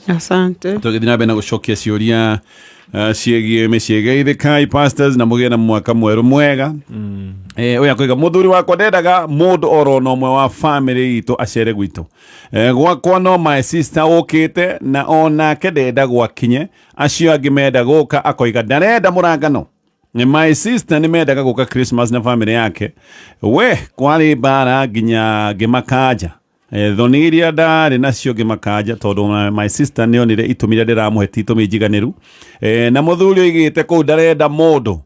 Asante. Tũgĩthiĩ na mbere na gũcokia ciũria ciĩgiĩ mĩciĩ. Geithĩkai pastors na mũgĩe na mwaka mwerũ mwega. Ũyũ akoiga, mũthuri wakwa ndendaga mũndũ oro na ũmwe wa famĩlĩ itũ acere gwitũ. Gwakwa no my sister ũkĩte na onake ndenda gwakinye. Acio angĩ menda gũka akoiga ndarenda mũrangano. My sister nĩ mendaga gũka Christmas na famĩlĩ yake. We kwarĩ mbara nginya ngĩmakanja. Thoni iria ndarĩ nacio ngĩmakanja tondũ my sister nĩ onire itũmi iria ndĩramũhe ti itũmi njiganĩru. Na mũthuri oigĩte kũu ndarenda mũndũ.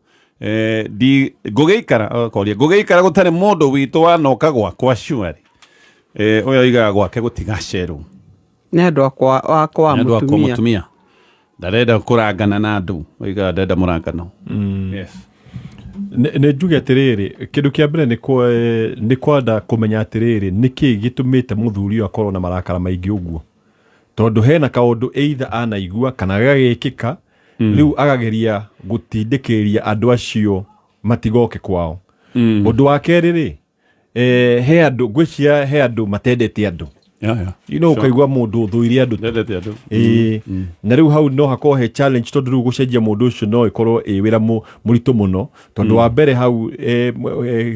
Ndi ngũgĩikara, akoria ngũgĩikara gũtarĩ mũndũ witũ wanoka gwakwa surely? Ũyũ oigaga gwake gũtigacerwo. Nĩ andũ akwa Nĩ andũ akwa. Mũtumia. Mũtumia ndarenda kũrangana na andũ, oigaga ndarenda mũrangano. Yes. Nĩ njuge atĩrĩrĩ, kĩndũ kĩa mbere nĩ kwenda kũmenya atĩrĩrĩ, nĩkĩ gĩtũmĩte mũthuri ũyũ akorwo na marakara maingĩ ũguo, tondũ hena kaũndũ either anaigua kana gagĩkĩka, rĩu akageria gũtindĩkĩrĩria andũ acio matigoke kwao. Ũndũ wa kerĩ rĩ, he andũ ngwĩciria he andũ matendete andũ. Ũkaigua mũndũ ũthũire andũ. Ndendete andũ. Ĩĩ, na rĩu hau no hakorwo he challenge, tondũ rĩu gũcenjia mũndũ ũcio no ĩkorwo ĩ wĩra mũritũ mũno, tondũ wa mbere hau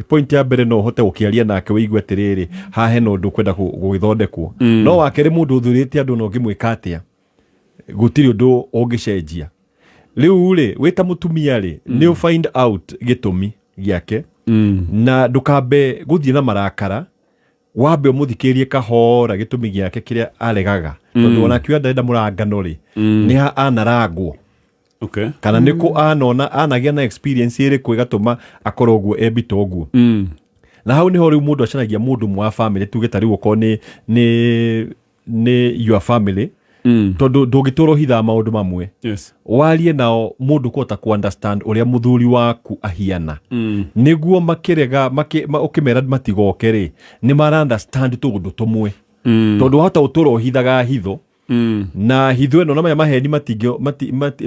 point ya mbere no ũhote gũkĩaria nake wĩigue atĩrĩrĩ, haha hena ũndũ ũkwenda gũgĩthondekwo. No wa kerĩ, mũndũ ũthũrĩte andũ no ũngĩmwĩka atĩa, gũtirĩ ũndũ ũngĩcenjia. Rĩu rĩ, wĩ ta mũtumia rĩ, nĩ ũ find out gĩtũmi gĩake na ndũkambe gũthiĩ na marakara, wambe ũmũthikĩrĩrie kahora gĩtũmi gĩake kĩrĩa aregaga, tondũ ona akiuga ndarenda mũrangano rĩ, nĩ ha anarangwo kana nĩ kũ anona anagĩa na experience ĩrĩkũ ĩgatũma akorwo ũguo embita ũguo. Na hau nĩho rĩu mũndũ acaragia mũndũ ũmwe wa family, tuge ta rĩu okorwo nĩ your family, tondũ ndũngĩtũra ũhithaga maũndũ mamwe. Warie nao, mũndũ kũhota ku understand ũrĩa mũthuri waku ahiana, nĩguo makĩrega ũkĩmera matigoke rĩ, nĩ mara understand tũũndũ tũmwe, tondũ wahota gũtũra ũhithaga hitho na hitho ĩno na maya maheni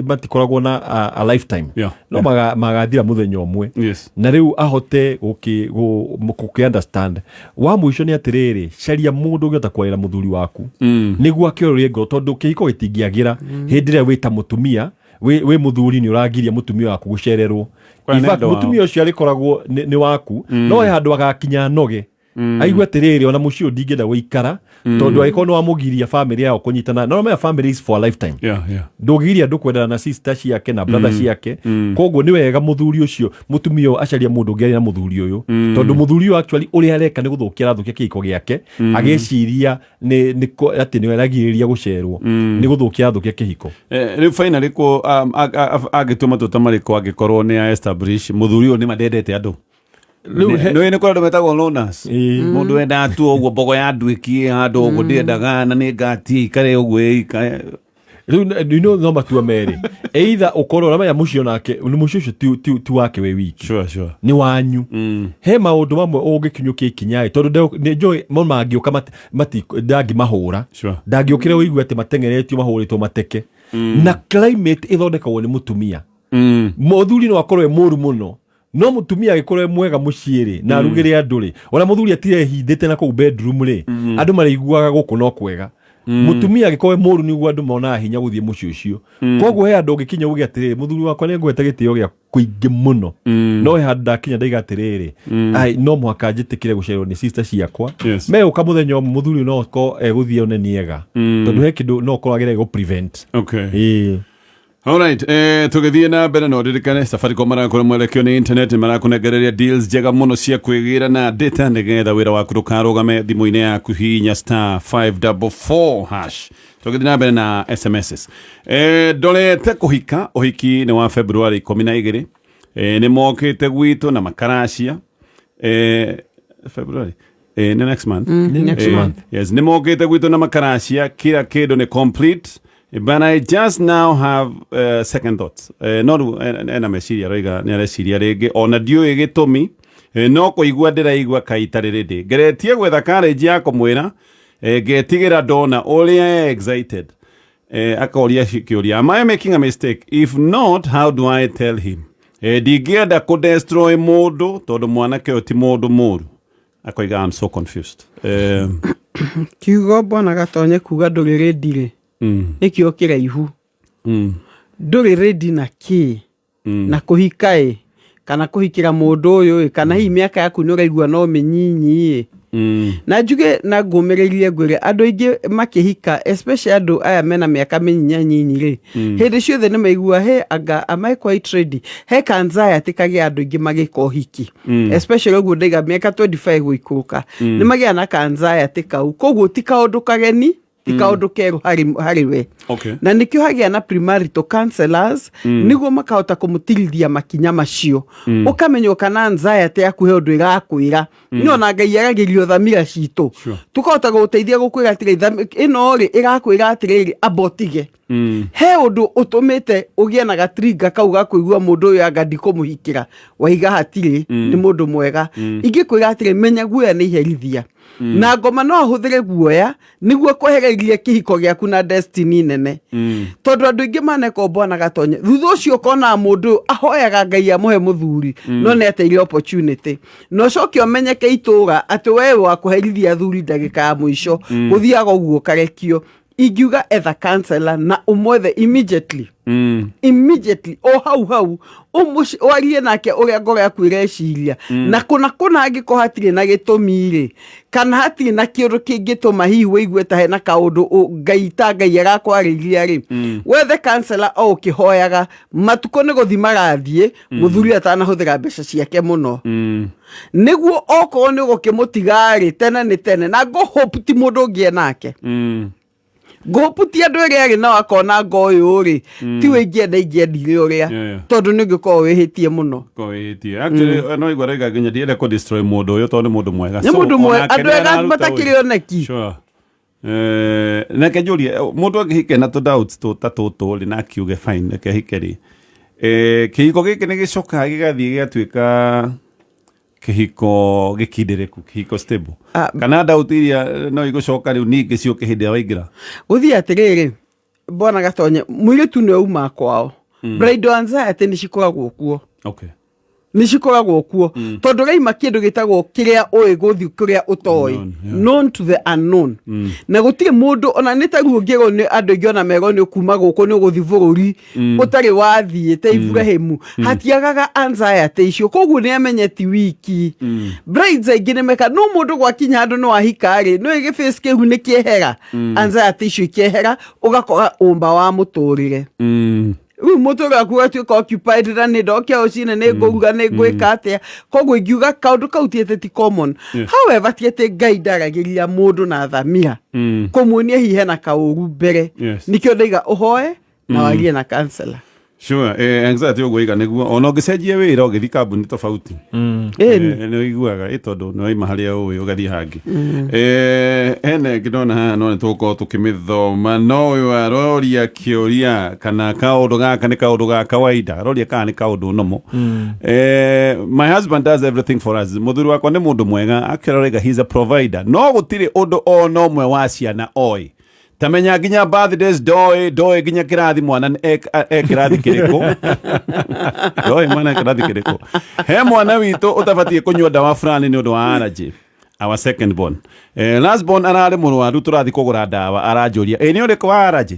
matikoragwo na a lifetime, no magathira mũthenya ũmwe. Na rĩu ahote gũkĩ understand. Wa mũico nĩ atĩrĩrĩ, caria mũndũ ũngĩhota kwarĩra mũthuri waku nĩguo akĩorũrie ngoro, tondũ kĩhiko gĩtingĩagĩra hĩndĩ ĩrĩa wĩ ta mũtumia wĩ mũthuri nĩ ũragiria mũtumia waku gũcererwo. Kwa In fact, nĩ andũ ao. Mũtumia ũcio arĩkoragwo nĩ waku, no he handũ agakinya noge aigue atĩrĩrĩ, ona mũciĩ ũyũ ndingĩenda gũikara, tondũ angĩkorwo nĩ wamũgiria famĩlĩ yao kũnyitana no maya, family is for a lifetime. Ndũngĩgiria andũ kwendana na sister ciake na brother ciake. Koguo nĩ wega mũthuri ũcio, mũtumia ũyũ acaria mũndũ ũngĩ arie na mũthuri ũyũ, tondũ mũthuri ũyũ actually ũrĩa areka nĩ gũthũkia arathũkia kĩhiko gĩake, agĩciria atĩ nĩ aragirĩrĩria gũcerwo, nĩ gũthũkia arathũkia kĩhiko. Rĩu finally kũ angĩtua matua ta marĩkũ angĩkorwo nĩ a establish mũthuri ũyũ nĩ mandendete andũ? Nĩ kũrĩ andũ metagwo loners. Mũndũ wendaga tu ũguo mbogo ya nduĩki handũ ũguo, ndĩendaga na nĩ ngatie ikare ũguo ĩikare. Rĩu no matua merĩ, either ũkorwo ũramenya mũciĩ onake nĩ mũciĩ ũcio ti wake wĩ wiki, nĩ wanyu. He maũndũ mamwe ũngĩkinyũkia ikinya ĩ, tondũ nĩ njũĩ mo mangĩũka ndangĩmahũra. Ndangĩũkĩra ũigue atĩ mateng'eretio mahũrĩtwo mateke, na climate ĩthondekagwo nĩ mũtumia. Mũthuri no akorwo e mũru mũno, no mũtumia agĩkorwo e mwega mũciĩ rĩ, na arugĩre andũ rĩ, ona mũthuri atirehithĩte na kũu bedroom rĩ, andũ marĩiguaga gũkũ no kwega. Mũtumia angĩkorwo e mũru, nĩguo andũ monaga hinya gũthiĩ mũciĩ ũcio. Koguo he andũ ũngĩkinya uge atĩrĩrĩ, mũthuri wakwa nĩ ngwete gĩtĩo gĩa kũingĩ mũno, no he handũ ndakinya ndaiga atĩrĩrĩ, ai, no mũhaka njĩtĩkĩre gũcererwo nĩ sister ciakwa. Megũka mũthenya ũmwe, mũthuri no akorwo egũthiĩ one nĩega, tondũ he kĩndũ no ũkorwo ageria gũ prevent. Ĩĩ. Alright, tũgĩthiĩ na mbere no ririkane Safaricom marakũra mwerekeo nĩ internet, marakũnengereria deals njega mũno cia kwĩgĩra na data nĩgetha wĩra waku ndũkarũgame. Thimũ-inĩ yaku hihinya *544#. Tũgĩthiĩ na mbere na SMSs. Ndorete kũhika, ũhiki nĩ wa February 12. Nĩ mokĩte gwitũ na makaracia. February nĩ next month. Next month. Yes, nĩ mokĩte gwitũ na makaracia, kila kĩndũ nĩ complete, but I just now have second thoughts. No rĩu ena meciria, aroiga nĩ areciria rĩngĩ, ona ndiũĩ gĩtũmi. No kũigua ndĩraigua kaitarĩ rĩndĩ ngeretie gwetha courage ya kũmwĩra, ngetigĩra ndona ũrĩa excited. Akoria kĩũria, "Am I making a mistake? If not, how do I tell him?" Ndingĩenda kũ destroy mũndũ tondũ mwanake ũyũ ti mũndũ mũru. Akoiga, "I'm so confused." Kiugo bwana Gatonye kuga ndũrĩ ready rĩ. Nĩ kĩo kĩraihu. Ndũrĩ ready na kĩ na kũhika ĩ, kana kũhikĩra mũndũ ũyũ ĩ, kana hihi mĩaka yaku nĩ ũraigua no mĩnyinyi ĩ. Na njuge na ngũmĩrĩrie, ngwĩre andũ aingĩ makĩhika, especially andũ aya mena mĩaka mĩnyinyanyinyi rĩ, hĩndĩ ciothe nĩ maigua he anga am I quite ready, he ka anxiety kagĩa andũ aingĩ magĩka ũhiki, especially ũguo ndaiga mĩaka 25 gũikũrũka, nĩ magĩa na ka anxiety kau. Koguo ti kaũndũ kageni, ti kaũndũ kerũ harĩ we. Na nĩkĩo hagĩa na premarital counselors, nĩguo makahota kũmũtirithia makinya macio, ũkamenywo kana anxiety yaku he ũndũ ĩrakwĩra. Nĩ ona Ngai aragĩrio thamira citũ. Tukahota gũgũteithia gũkwĩra atĩrĩ, ĩno rĩ ĩrakwĩra atĩrĩrĩ, amba ũtige. He ũndũ ũtũmĩte ũgĩe na gatringa kau ga kũigua mũndũ ũyũ anga ndikũmũhikĩra, waiga hatirĩ, nĩ mũndũ mwega. Ingĩkwĩra atĩrĩ, menya guoya nĩ iherithia, na ngoma no ahũthĩre guoya nĩguo kwehereria kĩhiko gĩaku na destiny nene, tondũ andũ aingĩ manekomboa na gatonye. Thutha ũcio ũkona mũndũ ũyũ ahoyaga Ngai amũhe mũthuri, no nĩ ateire opportunity. Na ũcoke ũmenyeke itũra atĩ we wa kũherithia athuri ndagĩka ya mũico. Gũthiaga ũguo ũkarekio. Ingiuga etha counselor na ũmwethe immediately, immediately, o hau hau, warie nake ũrĩa ngoro yaku ĩreciria. Na kũna kũna angĩkorwo hatirĩ na gĩtũmi rĩ, kana hatirĩ na kĩũndũ kĩngĩtũma hihi wĩigue ta hena kaũndũ Ngai ta Ngai arakwarĩria rĩ, wethe counselor o ũkĩhoyaga. Matukũ nĩ gũthi marathiĩ, mũthuri atanahũthĩra mbeca ciake mũno, nĩguo okorwo nĩ ũgũkĩmũtiga rĩ, tene nĩ tene. Na ngo hope ti mũndũ ũngĩ nake, ngũhope ti andũ ĩrĩa arĩ nao akona ngo ũyũ rĩ tiwe ingĩenda, ingĩendire ũrĩa, tondũ nĩ ũngĩkorwo wĩhĩtie mũno. Ko wĩhĩtie. Actually, no igua raiga nginya ndienda kũ destroy mũndũ ũyũ tondũ nĩ mũndũ mwega. Nĩ mũndũ mwega. Onake Andũ nĩ ega araruta matakĩrĩ ũira. oneki. Sure. Reke njũrie, mũndũ angĩhike na tũ doubts tũ ta tũtũ rĩ, na akiuge fine, reke hike rĩ, kĩhiko gĩkĩ nĩ gĩcokaga gĩgathiĩ gĩgatuĩka kĩhiko gĩkindĩrĩku, kĩhiko stable? Ah. Kana doubt iria no igũcoka rĩu ningĩ ciũke hĩndĩ ĩrĩa waingĩra? Gũthiĩ atĩrĩrĩ, bwana Gatonye, mũirĩtu nĩ auma kwao, bridal anxiety nĩ cikoragwo kuo. Nĩ cikoragwo kuo, tondũ raima kĩndũ gĩtagwo kĩrĩa ũĩ gũthiĩ kũrĩa ũtoĩ. Unknown, yeah. Known to the unknown. Na gũtirĩ mũndũ ona nĩ ta rĩu ũngĩrwo nĩ andũ aingĩ, ona merwo nĩ ũkuma gũkũ, nĩ ũgũthiĩ bũrũri ũtarĩ wathiĩ ta Ibrahimu, hatiagaga anxiety icio. Koguo nĩ amenye ti wiki. Brides aingĩ nĩ meka no mũndũ gwakinya handũ nĩ wahika rĩ, nĩ gĩface kĩu nĩ kĩehera, anxiety icio ikĩehera, ũgakora ũmba wa mũtũrĩre. Rĩu mũtũrĩre waku ũgatuĩka occupied na nĩ ndokia rũcinĩ, nĩ ngũruga, nĩ ngwĩka atĩa. Koguo ingiuga kaũndũ kau ti atĩ ti common. However, ti atĩ Ngai ndaragĩria mũndũ na thamira kũmuonia hihi hena kaũru mbere. Nĩkĩo ndaiga ũhoe na warie na counselor. Sure, anxiety ũguo iga nĩguo ona ũngĩcenjia wĩra ũgĩthiĩ kambuni tofauti. Nĩ ũiguaga ĩ tondũ nĩ waima harĩa ũĩ ũgathiĩ hangĩ. Hena ĩngĩ ndona haha, no nĩ tũgũkorwo tũkĩmĩthoma, no ũyũ aroria kĩũria kana kaũndũ gaka nĩ kaũndũ ga kawaida. Aroria kana nĩ kaũndũ nomo. My husband does everything for us, mũthuri wakwa nĩ mũndũ mwega. Actually arauga he's a provider, no gũtirĩ ũndũ ona ũmwe wa ciana oĩ, tamenya nginya birthdays ndoĩ, ndoĩ nginya kĩrathi mwana e kĩrathi kĩrĩkũ, ndoĩ mwana e kĩrathi kĩrĩkũ. He mwana witũ ũtabatiĩ kũnyua ndawa fulani nĩ ũndũ wa allergy, our second born. Last born ararĩ mũrwaru, tũrathiĩ kũgũra ndawa, aranjũria ĩ nĩ ũrĩkũ wa allergy.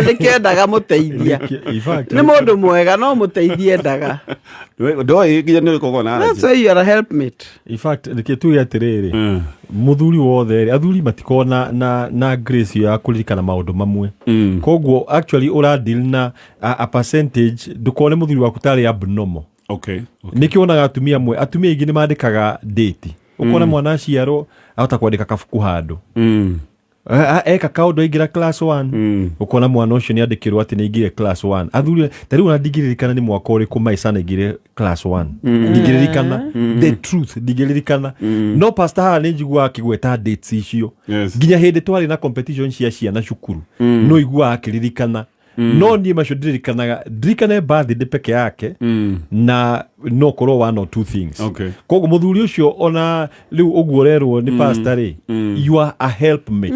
Nĩkĩo endaga mũteithia. In fact, Nĩ mũndũ mwega, no mũteithie endaga. Ndoĩ nginya nĩ ũrĩkũ ũkoragwo na That's allergy. why you are a helpmate. In fact, reke tuge atĩrĩrĩ, mũthuri wothe rĩ, athuri matikoragwo na grace ĩyo ya kũririkana maũndũ mamwe. Koguo actually ũra deal na a percentage, ndũkone mũthuri waku tarĩ abnormal. Nĩkĩo wonaga atumia amwe, atumia aingĩ nĩ mandĩkaga date, ũkona mwana aciarwo ahota kwandĩka kabuku handũ. Eka kaũndũ, aingĩra class 1, ũkona mwana ũcio nĩ andĩkĩrwo atĩ nĩ aingĩre class 1. Athuri ta rĩu ona ndingĩririkana nĩ mwaka ũrĩkũ my son aingĩre class 1, ndingĩririkana, the truth ndingĩririkana. No pastor haha nĩ njiguaga akĩgweta dates icio. Nginya hĩndĩ twarĩ na competition cia ciana cukuru, no iguaga akĩririkana. No niĩ macio ndirikanaga, ndirikane birthday peke yake na no korwo one or two things. Koguo mũthuri ũcio ona rĩu ũguo ũrerwo nĩ pastor rĩ, you are a helpmate.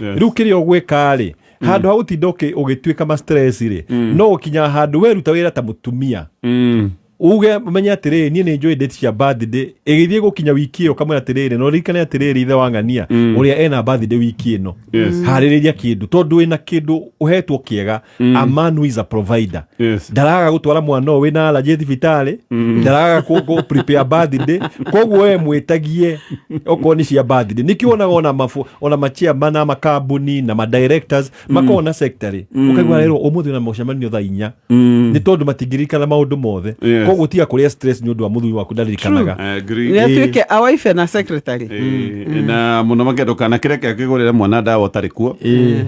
Rĩu kĩrĩa ũgwĩka rĩ, handũ ha gũtinda ũgĩtuĩka ma stress rĩ, no ũkinya handũ weruta wĩra ta mũtumia. Uge menye atiriri, niĩ nĩ njũĩ date cia birthday ĩgĩthiĩ gũkinya wiki ĩyo, kamwĩra atĩrĩrĩ, no ririkane atĩrĩrĩ, ithe wa ng'ania ũrĩa ena birthday wiki ĩno, harĩrĩria kĩndũ, tondũ wĩna kĩndũ ũhetwo kĩega. A man who is a provider ndaraga gũtwara mwana ũyũ wĩna allergy thibitarĩ, ndaraga kũ prepare birthday. Koguo we mwĩtagie okorwo nĩ cia birthday. Nĩkĩo wonaga ona mabu ona machairman na makambuni na madirectors makoragwo na secretary, ũkaigua rero ũmũthĩ na mũcemanio thaa 4, nĩ tondũ matingĩririkana maũndũ mothe. Koguo tiga kũrĩa stress nĩ ũndũ wa mũthuri waku ndaririkanaga. I agree. Nĩ atuĩke a wife na secretary. Na mũno makĩria ndũkanakĩreke akĩgũrĩre mwana ndawa ũtarĩ kuo.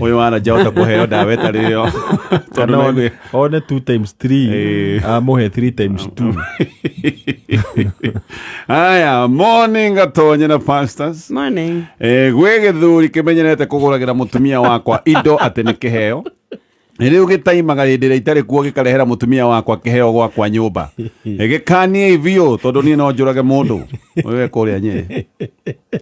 Ũyũ waraja hota kũheo ndawa ĩtarĩ yo, tondũ Kana one 2 times 3, amũhe 3 times 2. Aya, morning Gatonye na pastors. Morning. Gwĩ gĩthuri kĩmenyerete kũgũragĩra mũtumia wakwa indo atĩ nĩ kĩheo. Rĩu gĩtaimaga hĩndĩ ĩrĩa itarĩ kuo, gĩkarehera mũtumia wakwa kĩheo gwakwa nyũmba. Gĩkanie biũ, tondũ niĩ no njũrage mũndũ ũyũ kũrĩa Nyĩrĩ.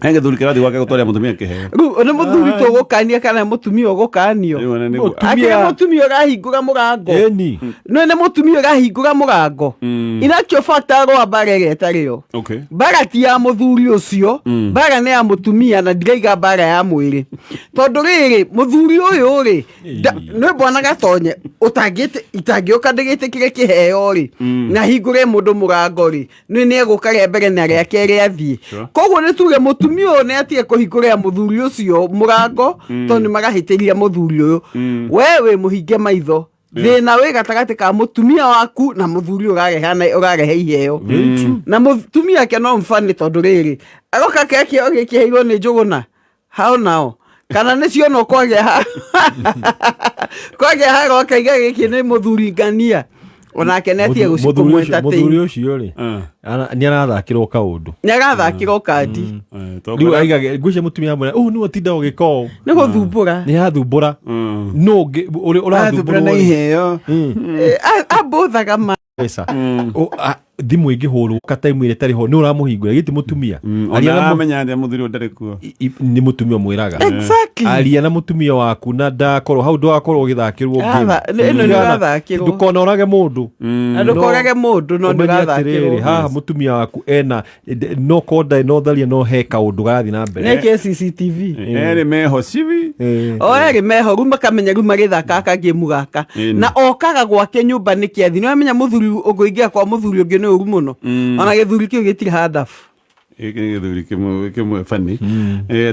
He gĩthuri kĩrathiĩ gwake gũtwarĩra mũtumia kĩheo. Rĩu nĩ mũthuri tũgũkania kana nĩ mũtumia ũgũkanio? Rĩu ona nĩguo- Mũtumia. Akĩrĩ mũtumia ũrahingũra mũrango. Ĩni. No nĩ mũtumia ũrahingũra mũrango. In actual fact, arũa mbara ĩrĩa ĩtarĩ yo. Mbara ti ya mũthuri ũcio, mbara nĩ ya mũtumia, na ndiraiga mbara ya mwĩrĩ, tondũ rĩrĩ, mũthuri ũyũ rĩ, nĩ bwana Gatonye ũtangĩte itangĩũka ndĩgĩtĩkĩre kĩheo rĩ, na hingũre mũndũ mũrango rĩ, nĩ nĩ egũka rĩa mbere na rĩa kerĩ athiĩ. Koguo nĩ tuge mũtumia ũyũ nĩ atige kũhingũrĩra mũthuri ũcio mũrango, tondũ nĩ marahĩtĩria mũthuri ũyũ. We wĩ mũhinge maitho, thĩna wĩ gatagatĩ ka mũtumia waku na mũthuri ũrarehe iheo. Na mũtumia ake no mbani, tondũ rĩrĩ, aroka kĩa kĩo gĩkĩheirwo nĩ Njũgũna hao nao, kana nĩ ciono kwagĩa haro, akaiga gĩkĩ nĩ mũthuri ngania, onake nĩ atige Mũthuri gũcikũmwentertain. ũcio rĩ, nĩ arathakĩrwo kaũndũ. Nĩ arathakĩrwo kandi. Rĩu aigage ngwĩcia mũtumia amwĩra ũũ nĩwe ũtinda ũgĩka ũũ. Nĩ gũthumbũra. Nĩ athumbũra no ũngĩ ũrĩa Athumbũra ũrathumbũrwo na rĩ, iheo. Ambũthaga ma. Mbeca. Thimũ ĩngĩhũrwo kataimu ĩrĩa ĩtarĩ ho, nĩ ũramũhingũra gĩti mũtumia. Aria Ona na amenya atĩa mũthuri ũyũ ndarĩ kuo? Nĩ mũtumia ũmwĩraga. Aria na mũtumia waku na ndakorwo hau, ndũgakorwo ũgĩthakĩrwo game. Ĩno nĩ ũrathakĩrwo. Ndũkonorage mũndũ. Na ndũkorage mũndũ, no nĩ Ũmenye atĩrĩrĩ, ũrathakĩrwo. haha mũtumia waku ena no konda no tharia, no he kaũndũ garathiĩ na mbere. Nĩkĩ CCTV? Erĩ meho cibi. O erĩ meho, rĩu makamenya rĩu magĩthaka kagemu gaka. Na okaga gwake nyũmba nĩ kĩathi. Nĩ wamenya mũthuri ũngĩingĩra kwa mũthuri ũngĩ nĩ ũru mũno, ona gĩthuri kĩu gĩtirĩ handabu. Gĩkĩ nĩ gĩthuri kĩmwe kĩmwe bani.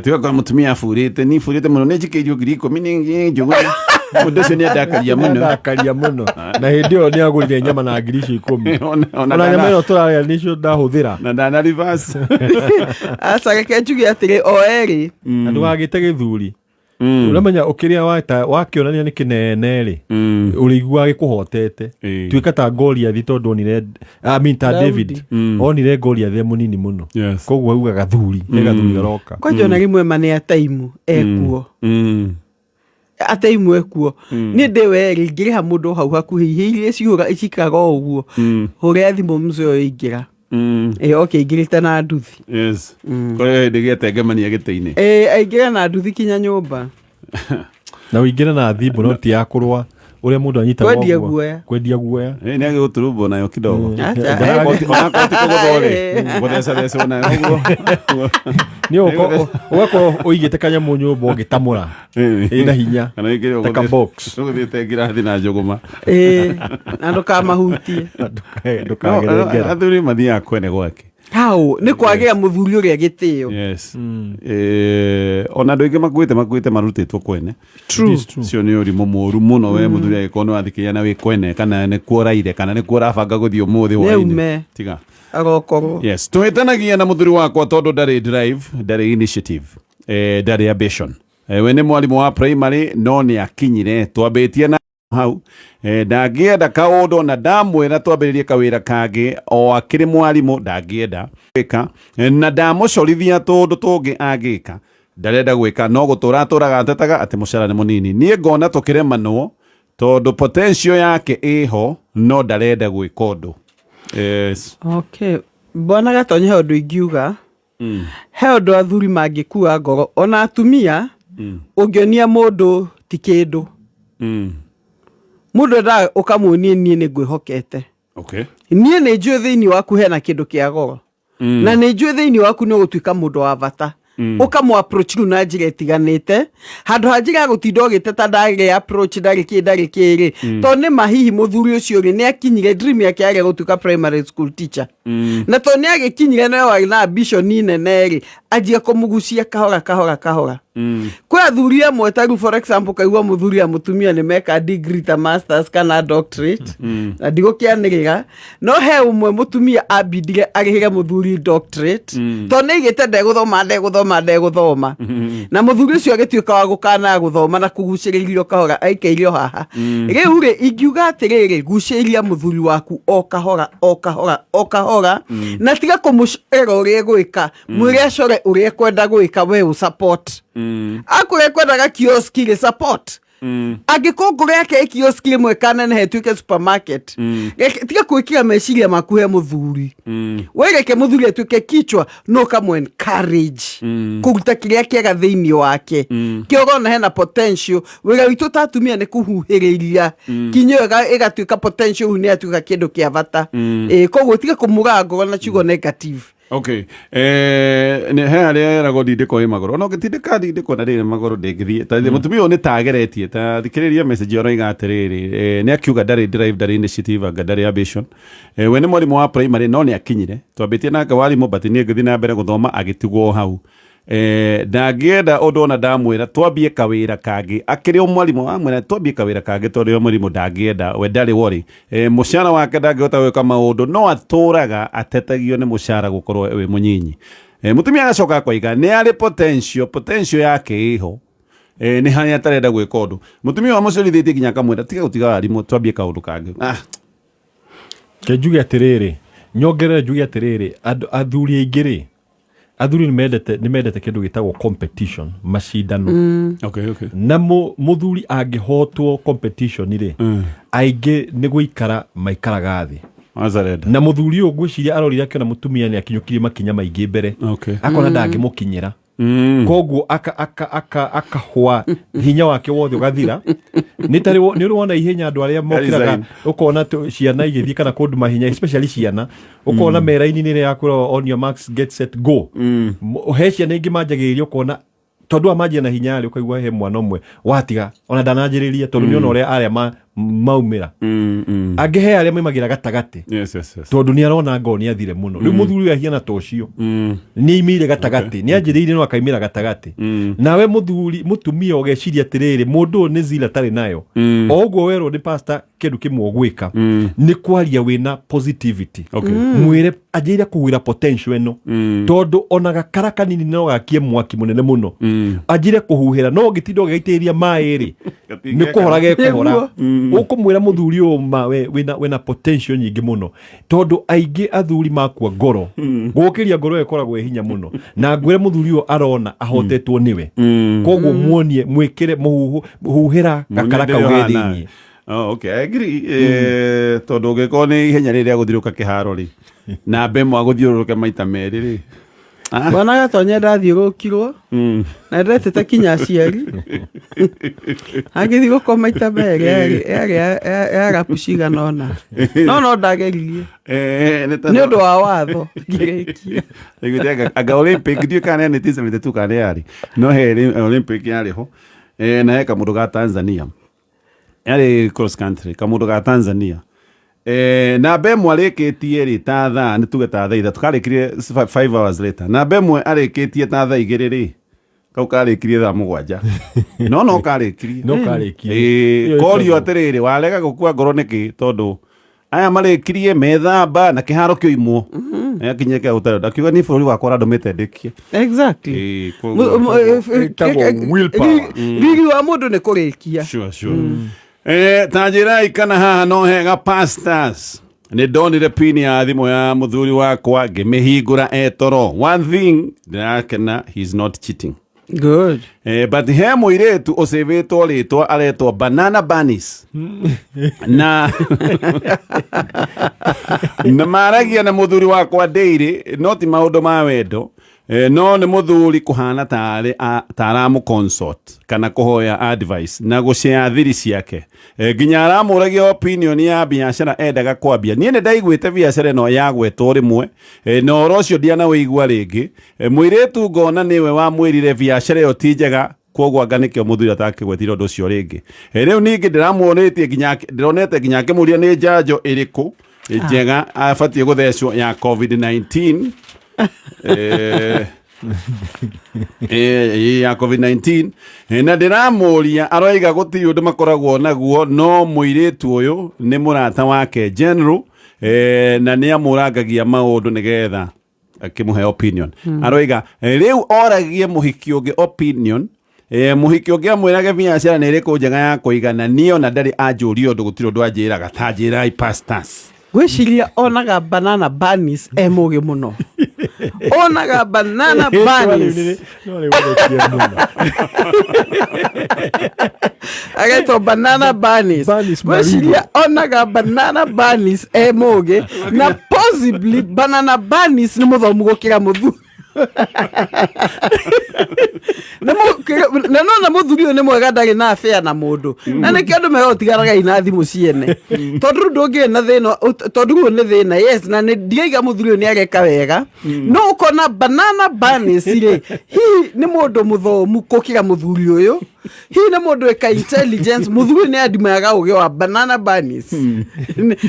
Tiga kwa mũtumia aburĩte, ni burĩte mũno, nĩ njikĩirio 10,000 nĩ Njũgũna. Mũndũ ũcio nĩ andakaria mũno. Ndakaria mũno, na hĩndĩ ĩyo nĩ agũrire nyama na ngiri icio 10. Ona Ona nyama ndana ĩno tũrarĩa nĩcio ndahũthĩra. Na ndana reverse. Aca, reke njuge atĩrĩ, o erĩ. Na ndũgagĩte gĩthuri, ũramenya ũkĩrĩa wata wakĩonania nĩ kĩnene rĩ, ũrĩiguaga gĩkũhotete. Tuĩka ta Goliath, tondũ onire, I mean, ta Daudi. David onire Goliath e mũnini mũno. Koguo auga gathuri he gathuri garoka. Kwanja ona rĩmwe ma nĩ ataimu ekuo. Ataimu ekuo, niĩ ndĩ werĩ ingĩrĩha mũndũ hau hakuhĩ ihe iria cihũra cikaraga o ũguo, hũrĩa thimũ, mzee ũyũ ingĩra. Ĩ oke aingĩrĩte na nduthi. Yes. Kũrĩ hĩndĩ gĩetengemania gĩtĩ-inĩ. Ĩ aingĩre na nduthi kinya nyũmba. Na ũingĩre na thimbo, no ti ya kũrũa, ũrĩa mũndũ anyitagwo Kwendia ũguo. guoya. Kwendia guoya. Nĩ agĩgũturumbo nayo kidogo. Acha. Onakorwo ti kũgũthwo rĩ, gũthecathecwo nayo ũguo. Nĩ ũgakorwo ũigĩte kanyamũ nyũmba ũngĩtamũra ĩna hinya. Kana ĩngĩ Ta ka box. Ũgũthiĩte ngirathi na njũgũma. Ĩ na ndũkamahutie. Ndũkagere ngero. Athuri mathiaga kwene gwake. Hau nĩ kwagĩra mũthuri ũrĩa gĩtĩo. Yes. Ona andũ aingĩ makuĩte marutĩtwo kwene. True. Cio nĩ ũrimũ mũru mũno. We mũthuri agĩkorwo nĩ wathikĩria na wĩ kwene, kana nĩ kuo ũraire, kana nĩ kuo ũrabanga gũthiĩ ũmũthĩ hwaĩ-inĩ. Nĩaume. Tiga. Agokorwo. Yes, tũhĩtanagia na mũthuri wakwa tondũ ndarĩ drive, ndarĩ initiative, ndarĩ ambition. We nĩ mwarimũ wa primary, no nĩ akinyire twambĩtie na hau, ndangĩenda kaũndũ, na ndamwĩra twambĩrĩrie kawĩra kangĩ o akĩrĩ mwarimũ ndangĩenda gwĩka. Na ndamũcorithia tũndũ tũngĩ angĩka, ndarenda gwĩka, no gũtũra atũraga atetaga atĩ mũcara nĩ mũnini. Niĩ ngona tũkĩremanwo tondũ potential yake ĩho, no ndarenda gwĩka ũndũ. Yes. Okay, bwana Gatonye, he ũndũ ingiuga. He ũndũ athuri mangĩkua ngoro, ona atumia. Ũngĩonia mũndũ ti kĩndũ, mũndũ endaga ũkamuonie niĩ nĩ ngwĩhokete. Niĩ nĩ njũĩ thĩinĩ waku hena kĩndũ kĩa goro, na nĩ njũĩ thĩinĩ waku nĩ ũgũtuĩka mũndũ wa bata. Ũkamũ approach rĩu na njĩra ĩtiganĩte, handũ ha njĩra ya gũtinda ũgĩteta ndarĩ approach, ndarĩ kĩ, ndarĩ kĩ rĩ, tondũ nĩ ma hihi mũthuri ũcio rĩ, nĩ akinyire dream yake yarĩ gũtuĩka primary school teacher, na tondũ nĩ agĩkinyire no warĩ na ambition nene rĩ, anjia kũmũgucia kahora kahora kahora. Kwĩ athuri amwe ta rĩu, for example, kaigua mũthuri na mũtumia nĩ meka degree ta masters kana doctorate, na ndigũkĩanĩrĩra, no he ũmwe mũtumia ambindire arĩhĩre mũthuri doctorate, tondũ nĩ aigĩte ndegũthoma, ndegũthoma, ndegũthoma, na mũthuri ũcio agĩtuĩka wa gũkana gũthoma na kũgucĩrĩrio kahora aikairio haha. Rĩu rĩ, ingiuga atĩrĩrĩ, gucĩrĩria mũthuri waku o kahora, o kahora, o kahora, na tiga kũmũcorera ũrĩa egwĩka. Mwĩre acore ũrĩa ekwenda gwĩka, we ũ support. Akorwo ekwendaga kioski rĩ, support. Angĩkorwo ngoro yake ĩ kioski ĩmwe kanenehe ĩtuĩke supermarket. Tiga gwĩkĩra meciria maku he mũthuri. We reke mũthuri atuĩke kichwa, no ũkamũ encourage kũruta kĩrĩa kĩega thĩinĩ wake, kĩo ũrona hena potential. Wĩra witũ ta atumia nĩ kũhuhĩrĩria kinyo ĩgatuĩka potential, rĩu nĩ atuĩka kĩndũ kĩa bata. Ĩ koguo tiga kũmũraga ngoro na ciugo negative. Okay, nĩ he harĩa eragwo ndindĩko ĩ magũrũ, ona ũngĩtindĩka ndindĩko na rĩrĩ magũrũ ndĩngĩthiĩ. Ta mũtumia ũyũ nĩ tageretie, ta thikĩrĩria message ũroiga atĩrĩrĩ, nĩ akiuga ndarĩ drive, ndarĩ initiative, anga ndarĩ ambition. We nĩ mwarimũ wa primary, no nĩ akinyire twambĩtie nake warimũ, but niĩ ngĩthiĩ na mbere gũthoma agĩtigwo hau. Ndangĩenda ũndũ ona ndamwĩra twambie kawĩra kangĩ, akĩrĩ o mwarimũ, amwĩra twambie kawĩra kangĩ tondũ o mwarimũ ndangĩenda, we ndarĩ worry. Mũcara wake ndangĩhota gwĩka maũndũ, no atũraga atetagio nĩ mũcara gũkorwo wĩ mũnyinyi. Mũtumia agacoka akoiga nĩ arĩ potential, potential yake ĩho, nĩ harĩa atarenda gwĩka ũndũ. Mũtumia wa mũcorithĩtie nginya akamwĩra tiga gũtiga warimũ, twambie kaũndũ kangĩ. Ke njuge atĩrĩrĩ, nyongerere njuge atĩrĩrĩ, andũ athuri aingĩ rĩ, athuri nĩ mendete kĩndũ gĩtagwo competition, macindano. Na mũthuri angĩhotwo competition rĩ, aingĩ nĩ gũikara maikaraga thĩ. Azarenda. Na mũthuri ũyũ ngwĩciria arorire akĩona mũtumia nĩ akinyũkirie makinya maingĩ mbere, akona ndangĩmũkinyĩra, koguo akahwa hinya wake wothe ũgathira. Nĩ tarĩ nĩ ũrĩ wona ihenya andũ arĩa mokĩraga, Resign. ũkona ciana igĩthiĩ kana kũndũ mahinya, especially ciana, ũkona me raini-inĩ ĩrĩa ya kwĩrwo "On your marks, get set, go". He ciana ingĩ manjagĩrĩria, ũkona tondũ wa manjia na hinya rĩ, ũkaigua he mwana ũmwe watiga ona ndananjĩrĩria tondũ nĩ ona ũrĩa arĩa maumĩra. Angĩ he arĩa maimagĩra gatagatĩ, tondũ nĩ arona ngoo nĩ athire mũno. Rĩu mũthuri ũyũ ahiana ta ũcio nĩ aimĩire gatagatĩ, nĩ anjĩrĩirie no akaimĩra gatagatĩ. Nawe mũthuri, mũtumia, ũgeciria atĩrĩrĩ, mũndũ ũyũ nĩ zila atarĩ nayo. O ũguo werwo nĩ pastor, kĩndũ kĩmwe ũgwĩka nĩ kwaria wĩna positivity. Mwĩre anjĩire kũgwĩra potential ĩno, tondũ ona gakara kanini no gakie mwaki mũnene mũno. Anjire kũhuhĩra, no ũngĩtinda ũgĩgaitĩrĩria maĩ rĩ, nĩ kũhora gekũhora. Ũkũmwĩra mũthuri ũyũ ma we wĩna potential nyingĩ mũno, tondũ aingĩ athuri makua ngoro, gũkĩria ngoro ĩyo ĩkoragwo ĩ hinya mũno. Na ngwĩre mũthuri ũyũ arona ahotetwo nĩwe, koguo muonie, mwĩkĩre mũhuhu, huhĩra gakara kau ge thĩiniĩ. Oh, okay. I agree. Tondũ ũngĩkorwo nĩ ihenya rĩrĩa gũthiũrũrũka kĩharo rĩ, namba ĩmwe agũthiũrũrũke maita merĩ rĩ. Ah. Bwana Gatonya ndathiũrũrũkirwo na ndetĩte kinya aciari angĩthiĩ gũkoma maita merĩ, yarĩ ya rapu cigana ũna, no ndageririe. Nĩ nĩ ũndũ wa watho ngĩrĩkia. Nĩguo anga Olympic, ndiũĩ kana nĩ 1972 kana nĩ yarĩ, no he Olympic yarĩ ho, na he kamũndũ ga Tanzania, yarĩ cross country, kamũndũ ga Tanzania, namba ĩmwe arĩkĩtie rĩ ta thaa, nĩ tuge ta thaa 3, karĩkirie 5 hours later. Namba ĩmwe arĩkĩtie ta thaa 2 rĩ, kau karĩkirie thaa 7, no karĩkirie. No karĩkirie. Ĩĩ, Ĩyo korio ĩtagwo- atĩrĩrĩ, warega gũkua ngoro nĩkĩ, tondũ aya marĩkirie methamba na kĩharo kĩoimwo akinyire kĩa gũtarĩ, akiuga ni bũrũri wakwa ũrandũmĩte ndĩkie. Ĩĩ, Ĩtagwo willpower. Riri wa mũndũ nĩ kũrĩkia. Sure. Ta njĩrai kana haha no hega, pastors. Nĩ ndonire pini ya thimũ ya mũthuri wakwa, ngĩmĩhingũra etoro. One thing ndĩrakena, he is not cheating. Good. But he mũirĩtu ũcĩvĩtwo rĩtwa aretwo Banana Bunnies na maragia na mũthuri wakwa daily, no ti maũndũ ma wendo. No nĩ mũthuri kũhana tarĩ taramũ consult kana kũhoya advice na gũshare thiri ciake. Nginya aramũragia opinion ya biacara endaga kwambia. Niĩ nĩ ndaiguĩte biacara ĩno yagwetwo rĩmwe, na ũhoro ũcio ndianawĩigua rĩngĩ. Mũirĩtu ngona nĩwe wamwĩrire biacara ĩyo ti njega, koguo anga nĩkĩo mũthuri atakĩgwetire ũndũ ũcio rĩngĩ. Rĩu ningĩ ndĩramuonĩtie nginya ndĩronete nginya akĩmũria nĩ njanjo ĩrĩkũ njega abatiĩ gũthecwo ya COVID-19, ya COVID-19. Na ndĩramũria aroiga gũtirĩ ũndũ makoragwo naguo, no mũirĩtu ũyũ nĩ mũrata wake general, na nĩ amũrangagia maũndũ nĩgetha akĩmũhe opinion. Aroiga rĩu oragie mũhiki ũngĩ opinion, mũhiki ũngĩ amwĩrage biacara nĩ ĩrĩkũ njega ya kũigana. Niĩ ona ndarĩ anjũria ũndũ, gũtirĩ ũndũ anjĩraga. Ta njĩrai, pastors. Ngwĩciria onaga Banana Banis e mũgĩ mũno, onaga Banana Banis. No rĩgũthekia mũno. Agetwo Banana Banis. Banis. Ngwĩciria onaga Banana Banis e mũgĩ, na possibly Banana Banis nĩ mũthomu gũkĩra mũthuri. Na nona mũthuri ũyũ nĩ mwega, ndarĩ na affair na mũndũ, na nĩkĩo andũ mega ũtiganagai na thimũ ciene, tondũ rĩu ndũngĩrĩ na thĩna tondũ rĩu nĩ thĩna. Yes, na nĩ ndiraiga mũthuri ũyũ nĩ areka wega, no ũkona Banana Banis rĩ, hihi nĩ mũndũ mũthomu gũkĩra mũthuri ũyũ, hihi nĩ mũndũ ĩka intelligence. Mũthuri ũyũ nĩ andimayaga ũgĩ wa Banana Banis,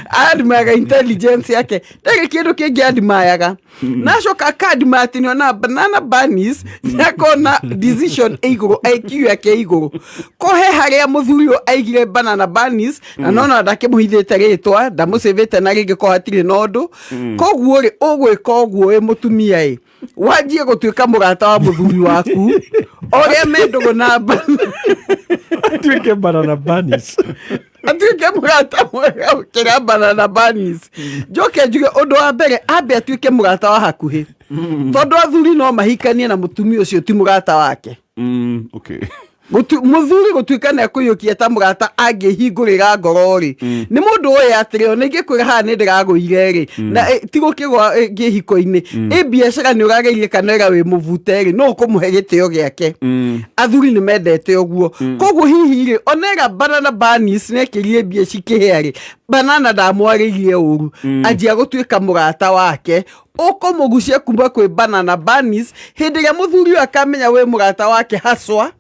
andimayaga intelligence yake, ndarĩ kĩndũ kĩngĩ andimayaga. Na acoka akandimaya atĩ nĩona Banana Banis nĩakona decision ĩ igũrũ, IQ yake ĩ igũrũ. Kohe harĩa mũthuri ũyũ aigire Banana Banis, na nona ndakĩmũhithĩte rĩtwa, ndamũcĩvĩte na rĩngĩ ko hatirĩ na ũndũ. Koguo rĩ, ũgwĩka ũguo ĩ mũtumia ĩ wanjie gũtuĩka mũrata wa mũthuri waku ũrĩa me ndũgũ na Atuĩke Banana Banis. Atuĩke mũrata mwega gũkĩra Banana Banis. Njoke njuge ũndũ wa mbere, ambe atuĩke mũrata wa hakuhĩ, tondũ athuri no mahikanie na mũtumia ũcio ti mũrata wake. Mũthuri gũtuĩka nĩ akũiyũkia ta mũrata angĩhingũrĩra ngoro rĩ, nĩ mũndũ ũyũ atĩrĩ, ona ingĩkwĩra haha nĩ ndĩragũire rĩ, na ti gũkĩgwa kĩhiko-inĩ ĩ biacara nĩ ũrageire kana ĩra wĩ mũbute rĩ, no ũkũmũhe gĩtĩo gĩake. Athuri nĩ mendete ũguo. Koguo hihi rĩ, ona ĩra Banana Banis nĩ ekĩrire mbia cikĩhĩa rĩ, Banana ndamwarĩirie ũru. Anjia gũtuĩka mũrata wake, ũkũmũgucia kuma kwĩ Banana Banis hĩndĩ ĩrĩa mũthuri ũyũ akamenya wĩ mũrata wake haswa.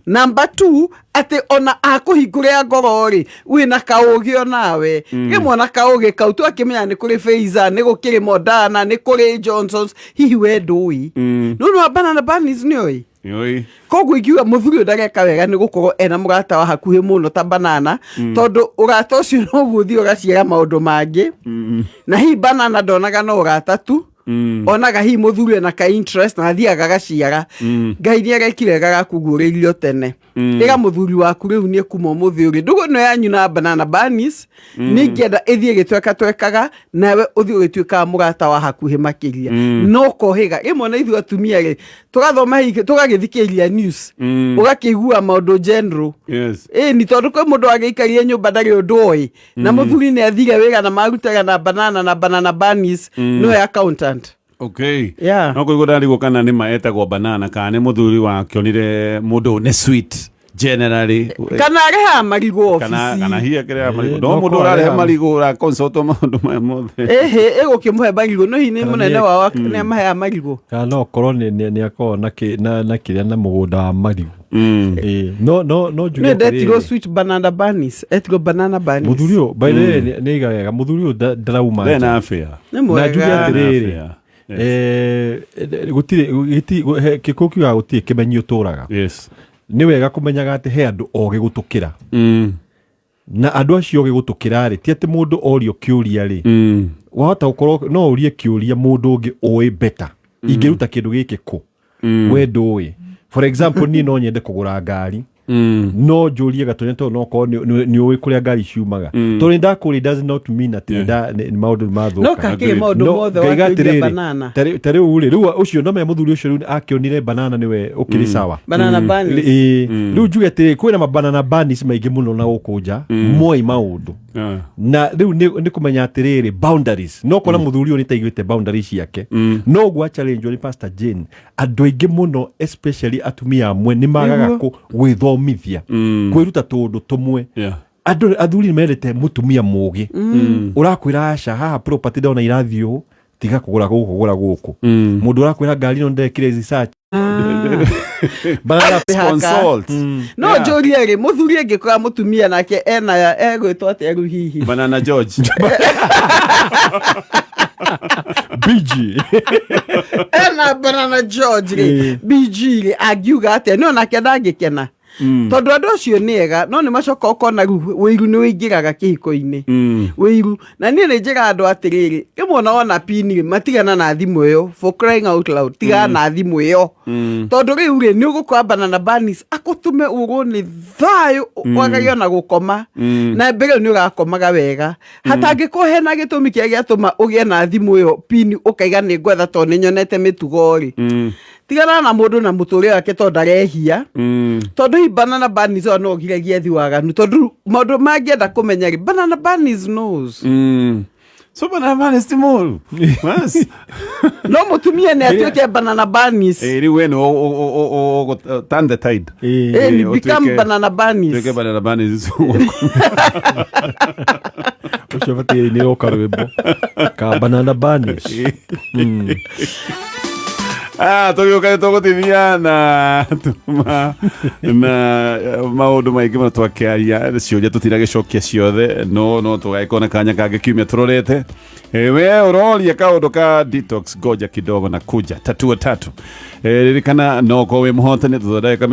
Number two, atĩ ona akũhingũrĩra ngoro rĩ, wĩna kaũgĩ onawe rĩmwe, ona kaũgĩ kau twakĩmenya nĩ kũrĩ Pfizer, nĩ gũkĩrĩ Moderna, nĩ kũrĩ Johnsons, hihi we ndũĩ? No nĩ wa Banana Banis nĩ oĩ. Yoi. Koguo ingiuga mũthuri ũyũ ndareka wega nĩ gũkorwo ena mũrata wa hakuhĩ mũno ta Banana, tondũ ũrata ũcio noguo ũthiĩ ũgaciara maũndũ mangĩ. Na hihi Banana ndonaga no ũrata tu, onaga hihi mũthuri ena ka interest na athiaga agaciara. Ngai nĩ arekire wega gakuguũrĩirio tene. Ĩra mũthuri waku rĩu niĩ kuma ũmũthĩ ũrĩ ndũgũ ĩno yanyu na Banana Banis nĩ ingĩenda ĩthiĩ ĩgĩtwekatwekaga, nawe ũthiĩ ũgĩtuĩkaga mũrata wa hakuhĩ makĩria. No ũkohĩga rĩmwe na ithuĩ atumia rĩ, tũgathoma hihi tũgagĩthikĩrĩria news, ũgakĩigua maũndũ general. Ĩni tondũ kwĩ mũndũ wagĩikarire nyũmba ndarĩ ũndũ oĩ, na mũthuri nĩ athire wĩra na marutaga na Banana na Banana Banis nĩwe accountant. No kũigua ndarigwo kana nĩ ma etagwo Banana kana nĩ mũthuri wakĩonire mũndũ ũyũ nĩ sweet generally. Kana arehaga marigũ kana kana obici. hihi akĩreha marigũ. Eh, no no mũndũ korwo ũrarehe arehaga- marigũ ũraconsultwo maũndũ maya mothe. Ĩhĩ, ĩgũkĩmũhe marigũ, no hihi nĩ Kana mũnene wao nĩ amaheaga marigũ. Kana no korwo nĩ akoragwo na kĩrĩa na mũgũnda wa marigũ. Ĩĩ, no njuge Nĩ ndetirwo atĩrĩrĩ, sweet Banana Banis, etirwo Banana Banis. Mũthuri ũyũ, by the way, nĩ aiga wega mũthuri ũyũ ndarauma Ndena nja. affair. Nĩ Na mwega. njuge atĩrĩrĩ, Affair. Yes. Gũtirĩ gĩkũyũ kiugaga gũtirĩ kĩmenyi ũtũraga. Nĩ wega kũmenyaga atĩ he andũ ogĩ gũtũkĩra, na andũ acio ogĩ gũtũkĩra rĩ, ti atĩ mũndũ orio kĩũria rĩ, wahota gũkorwo no ũrie kĩũria mũndũ ũngĩ ũĩ better ingĩruta kĩndũ gĩkĩ kũ we ndũĩ. For example, niĩ no nyende kũgũra ngari. No njũrie Gatonya, tondũ no korwo nĩ ũĩ kũrĩa ngari ciumaga, tondũ nĩ ndakũrĩa does not mean atĩ nĩ maũndũ nĩ mathũka. No kakĩrĩ maũndũ No, mothe ngaiga wakĩũria atĩrĩrĩ, banana. ta rĩu rĩ, rĩu ũcio no menya mũthuri ũcio rĩu akĩonire banana nĩwe ũkĩrĩ sawa. Banana bunnies. Ĩĩ. Rĩu njuge atĩrĩ, kwĩna mabanana bunnies maingĩ mũno na gũkũ nja moĩ maũndũ, na rĩu nĩ kũmenya atĩrĩrĩ, boundaries, no kona mũthuri ũyũ nĩ taiguĩte boundaries ciake, no ũguo challenge nĩ Pastor Jane. Andũ aingĩ mũno, especially atumia amwe, nĩ magaga gwĩthomithia, kwĩruta tũũndũ tũmwe. Andũ athuri nĩ mendete mũtumia mũgĩ ũrakwĩra, "Aca, haha property ndona irathiĩ ũũ, tiga kũgũra gũkũ, gũra gũkũ." Mũndũ ũrakwĩra, "Ngari ĩno ndekire research." Banana. Consult. No njũrie rĩ, mũthuri angĩkora mũtumia nake ena egwĩtwo atĩa rĩu hihi? Banana George. BG. Ena banana George rĩ, BG rĩ, angiuga atĩa? No nake ndangĩkena, tondũ andũ acio nĩ ega, no nĩ macoka ũkona rĩu wĩiru nĩ wĩingĩraga kĩhiko-inĩ, wĩiru. Na niĩ nĩ njĩra andũ atĩrĩrĩ, rĩmwe ona wona pini rĩ, matigana na thimũ ĩyo. For crying out loud, tigana na thimũ ĩyo, tondũ rĩu rĩ, nĩ ũgũkora banana bunnies akũtũme ũrwo nĩ thayũ, wagage ona gũkoma, na mbere ĩyo nĩ ũrakomaga wega. Hatangĩkorwo hena gĩtũmi kĩrĩa gĩatũma ũgĩe na thimũ ĩyo pini, ũkaiga nĩ ngwetha tondũ nĩ nyonete mĩtugo rĩ, tigana na mũndũ na mũtũrĩre wake, tondũ ndarehia, tondũ hihi banana bunnies ĩyo no ũgiragie thi waganu, tondũ maũndũ mangĩenda kũmenya rĩ, banana bunnies knows. So banana bunnies ti mũru. Bas. No mũtumia nĩ atuĩke banana bunnies. Eh, rĩu we nĩ turn the tide. Eh, ni become banana bunnies. Tuĩke banana bunnies. Ũcio batiĩ nĩ oka rwĩmbo ka banana bunnies. Ah, tũgĩũka nĩ tũgũtithia na tuma na maũndũ maingĩ mũno twakĩaria. Ciũria tũtinagĩcokia ciothe, no tũgagĩkorwo na kanya kangĩ kiumia tũrorete. We ũroria kaũndũ ka detox, ngoja kidogo na kuja tatua tatu. Ririkana no ũkorwo wĩ mũhotani thutha wa ndagĩka